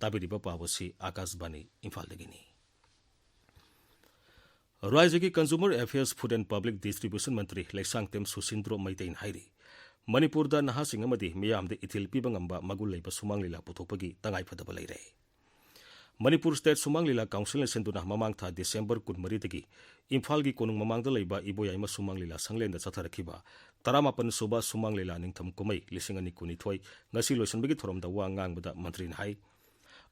ꯇꯥꯕꯤꯔꯤꯕ ꯄꯥꯎ ꯑꯁꯤ ꯑꯥꯀꯥꯁꯕꯥꯅꯤ ꯏꯝꯐꯥꯜꯗꯒꯤꯅꯤ꯫ ꯔꯥꯖ꯭ꯌꯒꯤ Consumer Affairs, Food and Public Distribution ꯃꯟꯇ꯭ꯔꯤ ꯂꯩꯁꯥꯡꯊꯦꯝ ꯁꯨꯁꯤꯟꯗ꯭ꯔꯣ ꯃꯩꯇꯩꯅ ꯍꯥꯏꯔꯤ, ꯃꯅꯤꯄꯨꯔꯗ ꯅꯍꯥꯁꯤꯡ ꯑꯃꯗꯤ ꯃꯤꯌꯥꯝꯗ ꯏꯊꯤꯜ ꯄꯤꯕ ꯉꯝꯕ ꯃꯒꯨꯟ ꯂꯩꯕ ꯁꯨꯃꯥꯡ ꯂꯤꯂꯥ ꯄꯨꯊꯣꯛꯄꯒꯤ ꯇꯉꯥꯏꯐꯗꯕ ꯂꯩꯔꯦ꯫ ꯃꯅꯤꯄꯨꯔ ꯁ꯭ꯇꯦꯠ ꯁꯨꯃꯥꯡ ꯂꯤꯂꯥ ꯀꯥꯎꯟꯁꯤꯜꯅ ꯁꯤꯟꯗꯨꯅ ꯃꯃꯥꯡ ꯊꯥ ꯗꯤꯁꯦꯝꯕꯔ ꯀꯨꯟꯃꯔꯤꯗꯒꯤ ꯏꯝꯐꯥꯜꯒꯤ ꯀꯣꯅꯨꯡ ꯃꯃꯥꯡꯗ ꯂꯩꯕ ꯏꯕꯣꯌꯥꯏꯃ ꯁꯨꯃꯥꯡ ꯂꯤꯂꯥ ꯁꯪꯂꯦꯟꯗ ꯆꯠꯊꯔꯛꯈꯤꯕ ꯇꯔꯥꯃꯥꯄꯟ ꯁꯨꯕ ꯁꯨꯃꯥꯡ ꯂꯤꯂꯥ ꯅꯤꯡꯊꯝ ꯀꯨꯝꯍꯩ ꯂꯤꯁꯤꯡ ꯑꯅꯤ ꯀꯨꯟꯅꯤꯊꯣꯏ ꯉꯁꯤ ꯂꯣꯏꯁꯤꯟꯕꯒꯤ ꯊꯧꯔꯝꯗ ꯋꯥ ꯉꯥꯡꯕꯗ ꯃꯟꯇ꯭ꯔꯤꯅ ꯍꯥꯏ,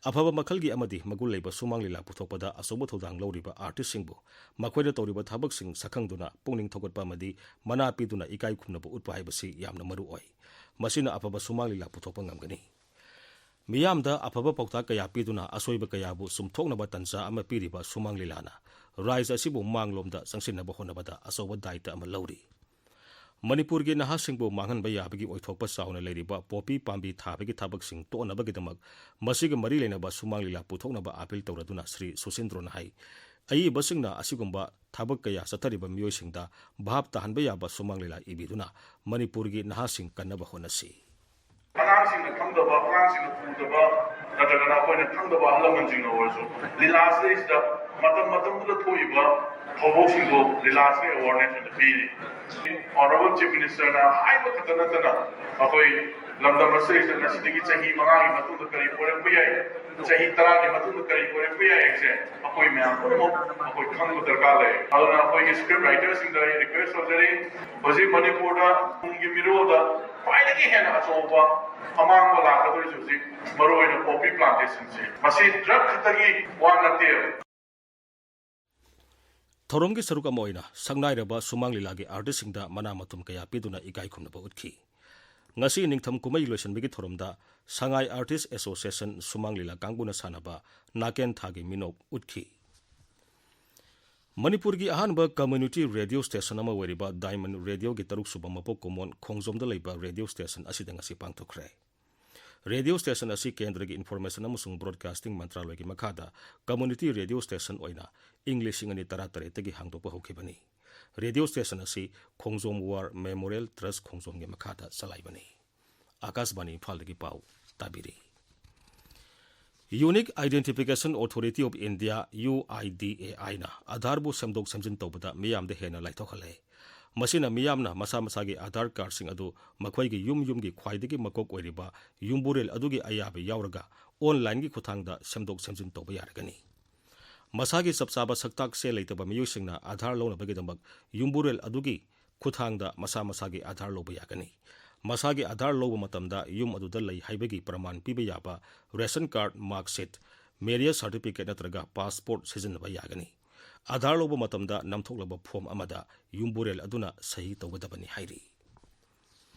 ꯑꯐꯕ ꯃꯈꯜꯒꯤ ꯑꯃꯗꯤ ꯃꯒꯨꯟ ꯂꯩꯕ ꯁꯨꯃꯥꯡ ꯂꯤꯂꯥ ꯄꯨꯊꯣꯛꯄꯗ ꯑꯆꯧꯕ ꯊꯧꯗꯥꯡ ꯂꯧꯔꯤꯕ ꯑꯥꯔꯇꯤꯁꯁꯤꯡꯕꯨ ꯃꯈꯣꯏꯅ ꯇꯧꯔꯤꯕ ꯊꯕꯛꯁꯤꯡ ꯁꯛꯈꯪꯗꯨꯅ ꯄꯨꯛꯅꯤꯡ ꯊꯧꯒꯠꯄ ꯑꯃꯗꯤ ꯃꯅꯥ ꯄꯤꯗꯨꯅ ꯏꯀꯥꯏ ꯈꯨꯝꯅꯕ ꯎꯠꯄ ꯍꯥꯏꯕꯁꯤ ꯌꯥꯝꯅ ꯃꯔꯨ ꯑꯣꯏ꯫ ꯃꯁꯤꯅ ꯑꯐꯕ ꯁꯨꯃꯥꯡ ꯂꯤꯂꯥ ꯄꯨꯊꯣꯛꯄ ꯉꯝꯒꯅꯤ꯫ ꯃꯤꯌꯥꯝꯗ ꯑꯐꯕ ꯄꯥꯎꯇꯥꯛ ꯀꯌꯥ ꯄꯤꯗꯨꯅ ꯑꯁꯣꯏꯕ ꯀꯌꯥꯕꯨ ꯆꯨꯝꯊꯣꯛꯅꯕ ꯇꯟꯖꯥ ꯑꯃ ꯄꯤꯔꯤꯕ ꯁꯨꯃꯥꯡ ꯂꯤꯂꯥꯅ ꯔꯥꯏꯖ ꯑꯁꯤꯕꯨ ꯃꯥꯡꯂꯣꯝꯗ ꯆꯪꯁꯤꯟꯅꯕ ꯍꯣꯠꯅꯕꯗ ꯑꯆꯧꯕ ꯗꯥꯏꯇ ꯑꯃ ꯂꯧꯔꯤ꯫ ꯃꯅꯤꯄꯨꯔꯒꯤ ꯅꯍꯥꯁꯤꯡꯕꯨ ꯃꯥꯡꯍꯟꯕ ꯌꯥꯕꯒꯤ ꯑꯣꯏꯊꯣꯛꯄ ꯆꯥꯎꯅ ꯂꯩꯔꯤꯕ ꯄꯣꯄꯤ ꯄꯥꯝꯕꯤ ꯊꯥꯕꯒꯤ ꯊꯕꯛꯁꯤꯡ ꯇꯣꯛꯅꯕꯒꯤꯗꯃꯛ ꯃꯁꯤꯒ ꯃꯔꯤ ꯂꯩꯅꯕ ꯁꯨꯃꯥꯡ ꯂꯤꯂꯥ ꯄꯨꯊꯣꯛꯅꯕ ꯑꯥꯄꯤꯜ ꯇꯧꯔꯗꯨꯅ ꯁ꯭ꯔꯤ ꯁꯨꯁꯤꯟꯗ꯭ꯔꯣꯅ ꯍꯥꯏ꯫ ꯑꯏꯕꯁꯤꯡꯅ ꯑꯁꯤꯒꯨꯝꯕ ꯊꯕꯛ ꯀꯌꯥ ꯆꯠꯊꯔꯤꯕ ꯃꯤꯑꯣꯏꯁꯤꯡꯗ ꯚꯥꯞ ꯇꯥꯍꯟꯕ ꯌꯥꯕ ꯁꯨꯃꯥꯡ ꯂꯤꯂꯥ ꯏꯕꯤꯗꯨꯅ ꯃꯅꯤꯄꯨꯔꯒꯤ ꯅꯍꯥꯁꯤꯡ ꯀꯟꯅꯕ ꯍꯣꯠꯅꯁꯤ꯫ ꯑꯉꯥꯡꯁꯤꯡꯅ ꯈꯪꯗꯕ, ꯑꯉꯥꯡꯁꯤꯡꯅ ꯎꯗꯕ, ꯅꯠꯇ꯭ꯔꯒꯅ ꯑꯩꯈꯣꯏꯅ ꯈꯪꯗꯕ ꯑꯍꯜ ꯂꯃꯟꯁꯤꯡꯅ ꯑꯣꯏꯔꯁꯨ ꯂꯤꯂꯥꯁꯤꯗꯩꯁꯤꯗ ꯃꯇꯝ ꯃꯇꯝꯗꯨꯗ ꯊꯣꯛꯏꯕ ꯊꯧꯗꯣꯛꯁꯤꯡꯗꯣ ꯂꯤꯂꯥꯁꯤꯅ ꯑꯦꯋꯥꯔꯅꯦꯁ ꯑꯣꯏꯅ ꯄꯤꯔꯤ꯫ ꯑꯣꯅꯔꯦꯕꯜ ꯆꯤꯐ ꯃꯤꯅꯤꯁꯇꯔꯅ ꯍꯥꯏꯕ ꯈꯛꯇ ꯅꯠꯇꯅ ꯑꯩꯈꯣꯏ ꯂꯝꯗꯝ ꯑꯁꯤꯗꯩꯁꯤꯗ ꯉꯁꯤꯗꯒꯤ ꯆꯍꯤ ꯃꯉꯥꯒꯤ ꯃꯇꯨꯡꯗ ꯀꯔꯤ ꯑꯣꯏꯔꯛꯄ ꯌꯥꯏ, ꯆꯍꯤ ꯇꯔꯥꯒꯤ ꯃꯇꯨꯡꯗ ꯀꯔꯤ ꯑꯣꯏꯔꯛꯄ ꯌꯥꯏ ꯍꯥꯏꯕꯁꯦ ꯑꯩꯈꯣꯏ ꯃꯌꯥꯝ ꯄꯨꯝꯅꯃꯛ ꯑꯩꯈꯣꯏ ꯈꯪꯕ ꯗꯔꯀꯥꯔ ꯂꯩ꯫ ꯑꯗꯨꯅ ꯑꯩꯈꯣꯏꯒꯤ ꯁ꯭ꯀ꯭ꯔꯤꯞ ꯔꯥꯏꯇꯔꯁꯤꯡꯗ ꯑꯩ ꯔꯤꯀ꯭ꯋꯦꯁ ꯇꯧꯖꯔꯤ, ꯍꯧꯖꯤꯛ ꯃꯅꯤꯄꯨꯔꯗ ꯇꯨꯡꯒꯤ ꯃꯤꯔꯣꯜꯗ ꯈ꯭ꯋꯥꯏꯗꯒꯤ ꯍꯦꯟꯅ ꯑꯆꯧꯕ ꯑꯃꯥꯡꯕ ꯂꯥꯛꯀꯗꯧꯔꯤꯁꯦ ꯍꯧꯖꯤꯛ ꯃꯔꯨꯑꯣꯏꯅ ꯄꯣꯄꯤ ꯄ꯭ꯂꯥꯟꯇꯦꯁꯟꯁꯦ꯫ ꯃꯁꯤ ꯗ꯭ꯔꯒ ꯈꯛꯇꯒꯤ ꯋꯥ ꯅꯠꯇꯦ꯫ ꯊꯧꯔꯝꯒꯤ ꯁꯔꯨꯛ ꯑꯃ ꯑꯣꯏꯅ ꯁꯛꯅꯥꯏꯔꯕ ꯁꯨꯃꯥꯡ ꯂꯤꯂꯥꯒꯤ ꯑꯥꯔꯇꯤꯁꯁꯤꯡꯗ ꯃꯅꯥ ꯃꯊꯨꯝ ꯀꯌꯥ ꯄꯤꯗꯨꯅ ꯏꯀꯥꯏ ꯈꯨꯝꯅꯕ ꯎꯠꯈꯤ꯫ ꯉꯁꯤ ꯅꯤꯡꯊꯝ ꯀꯨꯝꯍꯩ ꯂꯣꯏꯁꯤꯟꯕꯒꯤ ꯊꯧꯔꯝꯗ ꯁꯉꯥꯏ ꯑꯥꯔꯇꯤꯁ ꯑꯦꯁꯣꯁꯤꯌꯦꯁꯟ ꯁꯨꯃꯥꯡ ꯂꯤꯂꯥ ꯀꯥꯡꯕꯨꯅ ꯁꯥꯟꯅꯕ ꯅꯥꯀꯦꯟ ꯊꯥꯒꯤ ꯃꯤꯅꯣꯛ ꯎꯠꯈꯤ꯫ ꯃꯅꯤꯄꯨꯔꯒꯤ ꯑꯍꯥꯟꯕ ꯀꯝꯃ꯭ꯌꯨꯅꯤꯇꯤ ꯔꯦꯗꯤꯑꯣ ꯁ꯭ꯇꯦꯁꯟ ꯑꯃ ꯑꯣꯏꯔꯤꯕ ꯗꯥꯏꯃꯟ ꯔꯦꯗꯤꯑꯣꯒꯤ ꯇꯔꯨꯛꯁꯨꯕ ꯃꯄꯣꯛ ꯀꯨꯝꯑꯣꯟ ꯈꯣꯡꯖꯣꯝꯗ ꯂꯩꯕ ꯔꯦꯗꯤꯑꯣ ꯁ꯭ꯇꯦꯁꯟ ꯑꯁꯤꯗ ꯉꯁꯤ ꯄꯥꯡꯊꯣꯛꯈ꯭ꯔꯦ꯫ ꯔꯦꯗꯤꯑꯣ ꯁ꯭ꯇꯦꯁꯟ ꯑꯁꯤ ꯀꯦꯟꯗ꯭ꯔꯒꯤ ꯏꯟꯐꯣꯔꯃꯦꯁꯟ ꯑꯃꯁꯨꯡ ꯕ꯭ꯔꯣꯗꯀꯥꯁꯇꯤꯡ ꯃꯟꯇ꯭ꯔꯥꯂꯣꯏꯒꯤ ꯃꯈꯥꯗ ꯀꯝꯃ꯭ꯌꯨꯅꯤꯇꯤ ꯔꯦꯗꯤꯑꯣ ꯁ꯭ꯇꯦꯁꯟ ꯑꯣꯏꯅ ꯏꯪ ꯂꯤꯁꯤꯡ ꯑꯅꯤ ꯇꯔꯥꯇꯔꯦꯠꯇꯒꯤ ꯍꯥꯡꯗꯣꯛꯄ ꯍꯧꯈꯤꯕꯅꯤ꯫ ꯔꯦꯗꯤꯑꯣ ꯁ꯭ꯇꯦꯁꯟ ꯑꯁꯤ ꯈꯣꯡꯖꯣꯝ ꯋꯥꯔ ꯃꯦꯃꯣꯔꯤꯌꯦꯜ ꯇ꯭ꯔꯁ ꯈꯣꯡꯖꯣꯝꯒꯤ ꯃꯈꯥꯗ ꯆꯂꯥꯏꯕꯅꯤ꯫ ꯑꯥꯀꯥꯁꯕꯥꯅꯤ ꯏꯝꯐꯥꯜꯗꯒꯤ ꯄꯥꯎ ꯇꯥꯕꯤꯔꯤ꯫ Unique Identification Authority of India, UIDAI ꯅ ꯑꯥꯙꯥꯔꯕꯨ ꯁꯦꯝꯗꯣꯛ ꯁꯦꯝꯖꯤꯟ ꯇꯧꯕꯗ ꯃꯤꯌꯥꯝꯗ ꯍꯦꯟꯅ ꯂꯥꯏꯊꯣꯛꯍꯜꯂꯦ꯫ ꯃꯁꯤꯅ ꯃꯤꯌꯥꯝꯅ ꯃꯁꯥ ꯃꯁꯥꯒꯤ ꯑꯥꯙꯥꯔ ꯀꯥꯔꯗꯁꯤꯡ ꯑꯗꯨ ꯃꯈꯣꯏꯒꯤ ꯌꯨꯝ ꯌꯨꯝꯒꯤ ꯈ꯭ꯋꯥꯏꯗꯒꯤ ꯃꯀꯣꯛ ꯑꯣꯏꯔꯤꯕ ꯌꯨꯝꯕꯨꯔꯦꯜ ꯑꯗꯨꯒꯤ ꯑꯌꯥꯕ ꯌꯥꯎꯔꯒ ꯑꯣꯟꯂꯥꯏꯟꯒꯤ ꯈꯨꯠꯊꯥꯡꯗ ꯁꯦꯝꯗꯣꯛ ꯁꯦꯝꯖꯤꯟ ꯇꯧꯕ ꯌꯥꯔꯒꯅꯤ꯫ ꯃꯁꯥꯒꯤ ꯆꯞ ꯆꯥꯕ ꯁꯛꯇꯥꯛ ꯆꯦ ꯂꯩꯇꯕ ꯃꯤꯑꯣꯏꯁꯤꯡꯅ ꯑꯥꯙꯥꯔ ꯂꯧꯅꯕꯒꯤꯗꯃꯛ ꯌꯨꯝꯕꯨꯔꯦꯜ ꯑꯗꯨꯒꯤ ꯈꯨꯠꯊꯥꯡꯗ ꯃꯁꯥ ꯃꯁꯥꯒꯤ ꯑꯥꯙꯥꯔ ꯂꯧꯕ ꯌꯥꯒꯅꯤ꯫ ꯃꯁꯥꯒꯤ ꯑꯥꯙꯥꯔ ꯂꯧꯕ ꯃꯇꯝꯗ ꯌꯨꯝ ꯑꯗꯨꯗ ꯂꯩ ꯍꯥꯏꯕꯒꯤ ꯄ꯭ꯔꯃꯥꯟ ꯄꯤꯕ ꯌꯥꯕ ration card, marksheet, marriage certificate ꯅꯠꯇ꯭ꯔꯒ ꯄꯥꯁꯄꯣꯔꯠ ꯁꯤꯖꯤꯟꯅꯕ ꯌꯥꯒꯅꯤ꯫ ꯑꯥꯙꯥꯔ ꯂꯧꯕ ꯃꯇꯝꯗ ꯅꯝꯊꯣꯛꯂꯕ ꯐꯣꯔꯝ ꯑꯃꯗ ꯌꯨꯝꯕꯨꯔꯦꯜ ꯑꯗꯨꯅ ꯁꯍꯤ ꯇꯧꯒꯗꯕꯅꯤ ꯍꯥꯏꯔꯤ꯫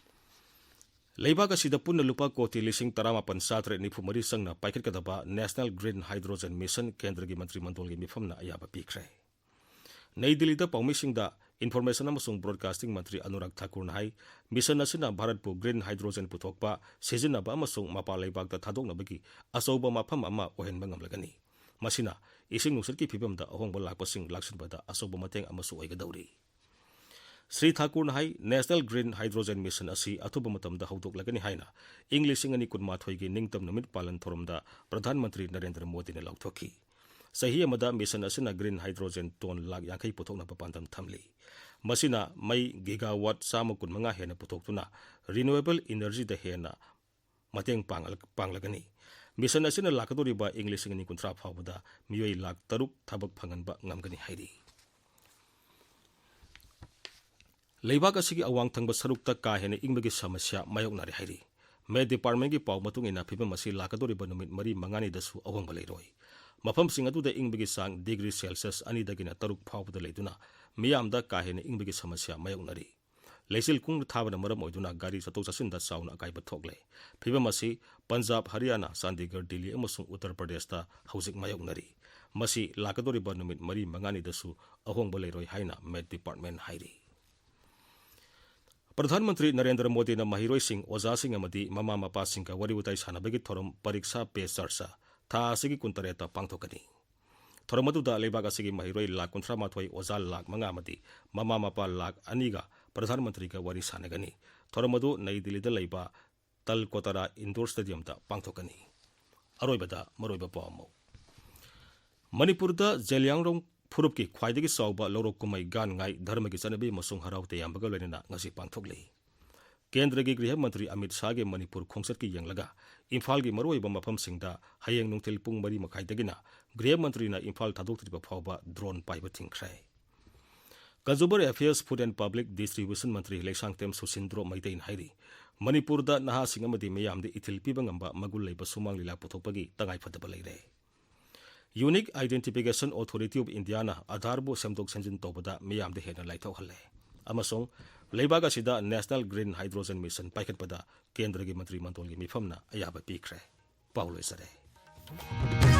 ꯂꯩꯕꯥꯛ ꯑꯁꯤꯗ ꯄꯨꯟꯅ ꯂꯨꯄꯥ ꯀꯣꯇꯤ ꯂꯤꯁꯤꯡ ꯇꯔꯥꯃꯥꯄꯟ ꯆꯥꯇꯔꯦꯠ ꯅꯤꯐꯨ ꯃꯔꯤ ꯆꯪꯅ ꯄꯥꯏꯈꯠꯀꯗꯕ National Green Hydrogen Mission ꯀꯦꯟꯗ꯭ꯔꯒꯤ ꯃꯟꯇ꯭ꯔꯤ ꯃꯟꯗꯜꯒꯤ ꯃꯤꯐꯝꯅ ꯑꯌꯥꯕ ꯄꯤꯈ꯭ꯔꯦ꯫ ꯅꯩ ꯗꯤꯜꯂꯤꯗ ꯄꯥꯎꯃꯤꯁꯤꯡꯗ Information ꯑꯃꯁꯨꯡ Broadcasting ꯃꯟꯇ꯭ꯔꯤ ꯑꯅꯨꯔꯥꯒ ꯊꯥꯀꯨꯔꯅ ꯍꯥꯏ, mission ꯑꯁꯤꯅ ꯚꯥꯔꯠꯄꯨ green hydrogen ꯄꯨꯊꯣꯛꯄ, ꯁꯤꯖꯤꯟꯅꯕ ꯑꯃꯁꯨꯡ ꯃꯄꯥꯟ ꯂꯩꯕꯥꯛꯇ ꯊꯥꯗꯣꯛꯅꯕꯒꯤ ꯑꯆꯧꯕ ꯃꯐꯝ ꯑꯃ ꯑꯣꯏꯍꯟꯕ ꯉꯝꯂꯒꯅꯤ꯫ ꯃꯁꯤꯅ ꯏꯁꯤꯡ ꯅꯨꯡꯁꯤꯠꯀꯤ ꯐꯤꯕꯝꯗ ꯑꯍꯣꯡꯕ ꯂꯥꯛꯄꯁꯤꯡ ꯂꯥꯛꯁꯤꯟꯕꯗ ꯑꯆꯧꯕ ꯃꯇꯦꯡ ꯑꯃꯁꯨ ꯑꯣꯏꯒꯗꯧꯔꯤ꯫ ꯁ꯭ꯔꯤ ꯊꯥꯀꯨꯔꯅ ꯍꯥꯏ, National Green Hydrogen Mission ꯑꯁꯤ ꯑꯊꯨꯕ ꯃꯇꯝꯗ ꯍꯧꯗꯣꯛꯂꯒꯅꯤ ꯍꯥꯏꯅ ꯏꯪ ꯂꯤꯁꯤꯡ ꯑꯅꯤ ꯀꯨꯟꯃꯥꯊꯣꯏꯒꯤ ꯅꯤꯡꯇꯝ ꯅꯨꯃꯤꯠ ꯄꯥꯂꯟ ꯊꯧꯔꯝꯗ ꯄ꯭ꯔꯙꯥꯟ ꯃꯟꯇ꯭ꯔꯤ ꯅꯔꯦꯟꯗ꯭ꯔ ꯃꯣꯗꯤꯅ ꯂꯥꯎꯊꯣꯛꯈꯤ꯫ ꯆꯍꯤ ꯑꯃꯗ mission ꯑꯁꯤꯅ green hydrogen ton ꯂꯥꯈ ꯌꯥꯡꯈꯩ ꯄꯨꯊꯣꯛꯅꯕ ꯄꯥꯟꯗꯝ ꯊꯝꯂꯤ꯫ ꯃꯁꯤꯅ ꯃꯩ gigawatt ꯆꯥꯝꯃ ꯀꯨꯟꯃꯉꯥ ꯍꯦꯟꯅ ꯄꯨꯊꯣꯛꯇꯨꯅ renewable energyꯗ ꯍꯦꯟꯅ ꯃꯇꯦꯡ ꯄꯥꯡꯂ-, ꯄꯥꯡꯂꯒꯅꯤ꯫ Mission ꯑꯁꯤꯅ ꯂꯥꯛꯀꯗꯧꯔꯤꯕ ꯏꯪ ꯂꯤꯁꯤꯡ ꯑꯅꯤ ꯀꯨꯟꯊ꯭ꯔꯥ ꯐꯥꯎꯕꯗ ꯃꯤꯑꯣꯏ ꯂꯥꯈ ꯇꯔꯨꯛ ꯊꯕꯛ ꯐꯪꯍꯟꯕ ꯉꯝꯒꯅꯤ ꯍꯥꯏꯔꯤ꯫ ꯂꯩꯕꯥꯛ ꯑꯁꯤꯒꯤ ꯑꯋꯥꯡ ꯊꯪꯕ ꯁꯔꯨꯛꯇ ꯀꯥ ꯍꯦꯟꯅ ꯏꯪꯕꯒꯤ ꯁꯃꯁ꯭ꯌꯥ ꯃꯥꯌꯣꯛꯅꯔꯤ ꯍꯥꯏꯔꯤ꯫ Met Departmentꯀꯤ ꯄꯥꯎ ꯃꯇꯨꯡ ꯏꯟꯅ, ꯐꯤꯕꯝ ꯑꯁꯤ ꯂꯥꯛꯀꯗꯧꯔꯤꯕ ꯅꯨꯃꯤꯠ ꯃꯔꯤ ꯃꯉꯥꯅꯤꯗꯁꯨ ꯑꯍꯣꯡꯕ ꯂꯩꯔꯣꯏ꯫ ꯃꯐꯝꯁꯤꯡ ꯑꯗꯨꯗ ꯏꯪꯕꯒꯤ ꯆꯥꯡ degree Celsius ꯑꯅꯤꯗꯒꯤꯅ ꯇꯔꯨꯛ ꯐꯥꯎꯕꯗ ꯂꯩꯗꯨꯅ ꯃꯤꯌꯥꯝꯗ ꯀꯥ ꯍꯦꯟꯅ ꯏꯪꯕꯒꯤ ꯁꯃꯁ꯭ꯌꯥ ꯃꯥꯌꯣꯛꯅꯔꯤ꯫ ꯂꯩꯆꯤꯜ ꯀꯨꯡꯅ ꯊꯥꯕꯅ ꯃꯔꯝ ꯑꯣꯏꯗꯨꯅ ꯒꯥꯔꯤ ꯆꯠꯊꯣꯛ ꯆꯠꯁꯤꯟꯗ ꯆꯥꯎꯅ ꯑꯀꯥꯏꯕ ꯊꯣꯛꯂꯦ꯫ ꯐꯤꯕꯝ ꯑꯁꯤ ꯄꯟꯖꯥꯕ, ꯍꯔꯤꯌꯥꯅꯥ, ꯆꯥꯟꯗꯤꯒꯔ, ꯗꯤꯜꯂꯤ ꯑꯃꯁꯨꯡ ꯎꯠꯇꯔ ꯄ꯭ꯔꯗꯦꯁꯇ ꯍꯧꯖꯤꯛ ꯃꯥꯌꯣꯛꯅꯔꯤ꯫ ꯃꯁꯤ ꯂꯥꯛꯀꯗꯧꯔꯤꯕ ꯅꯨꯃꯤꯠ ꯃꯔꯤ ꯃꯉꯥꯅꯤꯗꯁꯨ ꯑꯍꯣꯡꯕ ꯂꯩꯔꯣꯏ ꯍꯥꯏꯅ Met Department ꯍꯥꯏꯔꯤ꯫ ꯄ꯭ꯔꯙꯥꯟ ꯃꯟꯇ꯭ꯔꯤ ꯅꯔꯦꯟꯗ꯭ꯔ ꯃꯣꯗꯤꯅ ꯃꯍꯩꯔꯣꯏꯁꯤꯡ, ꯑꯣꯖꯥꯁꯤꯡ ꯑꯃꯗꯤ ꯃꯃꯥ ꯃꯄꯥꯁꯤꯡꯒ ꯋꯥꯔꯤ ꯋꯥꯇꯥꯏ ꯁꯥꯟꯅꯕꯒꯤ ꯊꯧꯔꯝ Pariksha Pe Charcha ꯊꯥ ꯑꯁꯤꯒꯤ ꯀꯨꯟꯇꯔꯦꯠꯇ ꯄꯥꯡꯊꯣꯛꯀꯅꯤ꯫ ꯊꯧꯔꯝ ꯑꯗꯨꯗ ꯂꯩꯕꯥꯛ ꯑꯁꯤꯒꯤ ꯃꯍꯩꯔꯣꯏ ꯂꯥꯈ ꯀꯨꯟꯊ꯭ꯔꯥ ꯃꯥꯊꯣꯏ, ꯑꯣꯖꯥ ꯂꯥꯈ ꯃꯉꯥ ꯑꯃꯗꯤ ꯃꯃꯥ ꯃꯄꯥ ꯂꯥꯈ ꯑꯅꯤꯒ ꯄ꯭ꯔꯙꯥꯟ ꯃꯟꯇ꯭ꯔꯤꯒ ꯋꯥꯔꯤ ꯁꯥꯟꯅꯒꯅꯤ꯫ ꯊꯧꯔꯝ ꯑꯗꯨ ꯅꯩ ꯗꯤꯜꯂꯤꯗ ꯂꯩꯕ ꯇꯜꯀꯣꯇꯔꯥ ꯏꯟꯗꯣꯔ ꯁ꯭ꯇꯦꯗꯤꯌꯝꯗ ꯄꯥꯡꯊꯣꯛꯀꯅꯤ꯫ ꯑꯔꯣꯏꯕꯗ ꯃꯔꯨꯑꯣꯏꯕ ꯄꯥꯎ ꯑꯃ꯫ ꯃꯅꯤꯄꯨꯔꯗ ꯖꯦꯂꯤꯌꯥꯡꯔꯣꯡ ꯐꯨꯔꯨꯞꯀꯤ ꯈ꯭ꯋꯥꯏꯗꯒꯤ ꯆꯥꯎꯕ ꯂꯧꯔꯣꯛ ꯀꯨꯝꯍꯩ ꯒꯥꯟ ꯉꯥꯏ ꯙꯔꯃꯒꯤ ꯆꯠꯅꯕꯤ ꯑꯃꯁꯨꯡ ꯍꯔꯥꯎ ꯇꯌꯥꯝꯕꯒ ꯂꯣꯏꯅꯅ ꯉꯁꯤ ꯄꯥꯡꯊꯣꯛꯂꯤ꯫ ꯀꯦꯟꯗ꯭ꯔꯒꯤ ꯒ꯭ꯔꯤꯍ ꯃꯟꯇ꯭ꯔꯤ ꯑꯃꯤꯠ ꯁꯥꯍꯒꯤ ꯃꯅꯤꯄꯨꯔ ꯈꯣꯡꯆꯠꯀꯤ ꯌꯦꯡꯂꯒ ꯏꯝꯐꯥꯜꯒꯤ ꯃꯔꯨꯑꯣꯏꯕ ꯃꯐꯝꯁꯤꯡꯗ ꯍꯌꯦꯡ ꯅꯨꯡꯊꯤꯜ ꯄꯨꯡ ꯃꯔꯤ ꯃꯈꯥꯏꯗꯒꯤꯅ ꯒ꯭ꯔꯤꯍ ꯃꯟꯇ꯭ꯔꯤꯅ ꯏꯝꯐꯥꯜ ꯊꯥꯗꯣꯛꯇ꯭ꯔꯤꯕ ꯐꯥꯎꯕ ꯗ꯭ꯔꯣꯟ ꯄꯥꯏꯕ ꯊꯤꯡꯈ꯭ꯔꯦ꯫ Consumer Affairs, Food and Public Distribution ꯃꯟꯇ꯭ꯔꯤ ꯂꯩꯁꯥꯡꯊꯦꯝ ꯁꯨꯁꯤꯟꯗ꯭ꯔꯣ ꯃꯩꯇꯩꯅ ꯍꯥꯏꯔꯤ, ꯃꯅꯤꯄꯨꯔꯗ ꯅꯍꯥꯁꯤꯡ ꯑꯃꯗꯤ ꯃꯤꯌꯥꯝꯗ ꯏꯊꯤꯜ ꯄꯤꯕ ꯉꯝꯕ ꯃꯒꯨꯟ ꯂꯩꯕ ꯁꯨꯃꯥꯡ ꯂꯤꯂꯥ ꯄꯨꯊꯣꯛꯄꯒꯤ ꯇꯉꯥꯏꯐꯗꯕ ꯂꯩꯔꯦ꯫ Unique Identification Authority of Indiaꯅ ꯑꯥꯙꯥꯔꯕꯨ ꯁꯦꯝꯗꯣꯛ ꯁꯦꯝꯖꯤꯟ ꯇꯧꯕꯗ ꯃꯤꯌꯥꯝꯗ ꯍꯦꯟꯅ ꯂꯥꯏꯊꯣꯛꯍꯜꯂꯦ ꯑꯃꯁꯨꯡ ꯂꯩꯕꯥꯛ ꯑꯁꯤꯗ National Green Hydrogen Mission ꯄꯥꯏꯈꯠꯄꯗ ꯀꯦꯟꯗ꯭ꯔꯒꯤ ꯃꯟꯇ꯭ꯔꯤ ꯃꯟꯗꯜꯒꯤ ꯃꯤꯐꯝꯅ ꯑꯌꯥꯕ ꯄꯤꯈ꯭ꯔꯦ꯫ ꯄꯥꯎ ꯂꯣꯏꯁꯤꯜꯂꯦ꯫